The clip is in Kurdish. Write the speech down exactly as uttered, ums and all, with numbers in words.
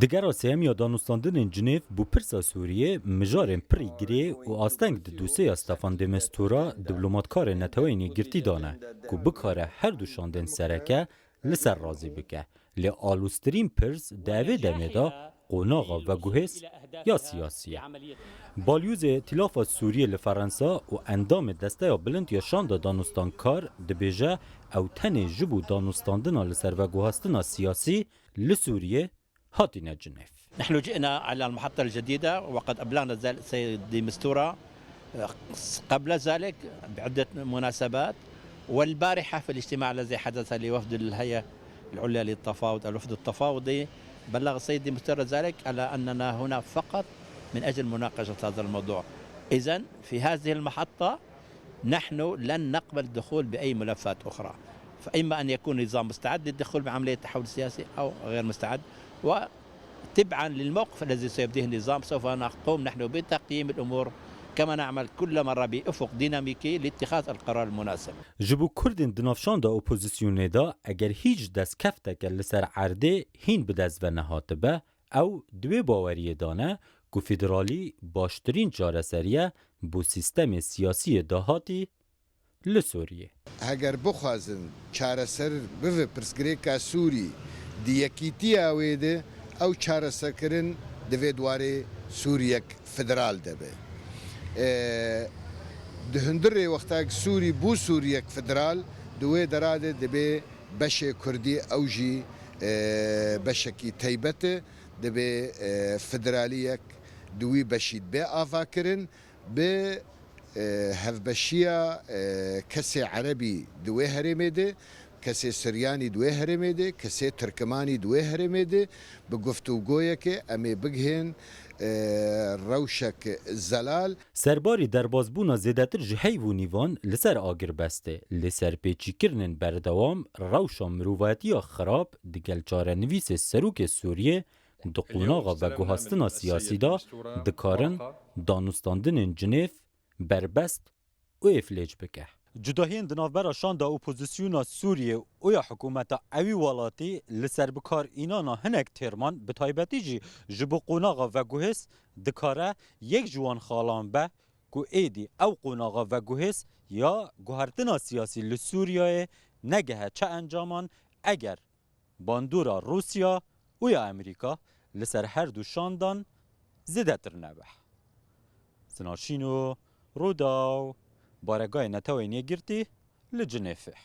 Digera sêyem ya danûstandinên Cinêv bo pirsa Sûriyê mijarên pirî girê û asteng di dosyeya Staffan de Mistura diplomatkarê Neteweyên Yekgirtî dane ku bikare her du şandên sereke li ser razî bike. Lê aloztirîn pirs di evê demê de qonaxa veguhêz ya siyasî ye. Balyozê Tîlafa Sûriyê li Ferensa û endamê Desteya Bilind ya Şanda Danûstankar dibêje, ew tenê ji bo danûstandina li ser veguhastina siyasî li Sûriyê hatine Cinêv. نحن جئنا على المحطة الجديدة، وقد أبلغنا ذلك سيد دي مستورة، آه، قبل ذلك بعدة مناسبات، والبارحة في الاجتماع الذي حدث لوفد الهيئة العليا للتفاوض، الوفد التفاوضي، بلغ السيد دي مستورة ذلك على أننا هنا فقط من أجل مناقشة هذا الموضوع. إذن في هذه المحطة نحن لن نقبل الدخول بأي ملفات أخرى، فإما أن يكون النظام مستعد للدخول بعملية تحول سياسي أو غير مستعد، وتبعا للموقف الذي سيبديه النظام سوف نقوم نحن بتقييم الأمور كما نعمل كل مرة بأفق ديناميكي لاتخاذ القرار المناسب. Ji bo Kurdên di nav şanda opozisyonê de eger hîç destkefteke li ser erdê hîn bi dest ve nehatibe, ew di wê baweriyê de ne ku federalî baştirîn çareserî ye bo sîstemê siyasî yê dahatî li Sûriyê. Heger bixwazin çareser bibe pirsgirêka Sûrî di yekîtiya wê de, ew çareserkirin divê di warê Sûriyek federal de be. E, di hundirê wexta ku Sûrî bû Sûriyek federal, di wê dera de dibê beşê Kurdî ew jî, e, beşekî teybet e, dibê, e, federaliyek di wî beşî dibe avakirin, bi, e, hevbeşiya, e, kesê Erebî di wê herêmê de, kesê Siryanî di wê herêmê de, kesê Tirkimanî di wê herêmê de, bi guftûgoyekê em ê bigihên, e, rewşek zelal. Serbarî derbazbûna zêdetir ji heyv û nîvan li ser agirbest e, lê serpêçîkirinên berdewam rewşa mirovatiya xirab digel çarenivîsê serokê Sûriyê di qonaxa veguhastina siyasî de dikarin danûstandinên Cinêv berbest û êflêc bike. Cudahiyên di navbera şanda opozisyona Sûriyê û ya hikûmeta ewî welatî li ser bikar înana hinek têrman, bi taybetî jî ji bo qonaxa veguhêz dikare yek ji wan xalan be ku êdî ew qonaxa veguhêz ya guhertina siyasî li Sûriyeyê negehe çi encaman eger bandora Rûsya û ya Amerîka li ser her du şandan zêdetir nebe. Sinan Şîno, Rûdaw, Baregayê Neteweyên Yekgirtî li Cinêfê.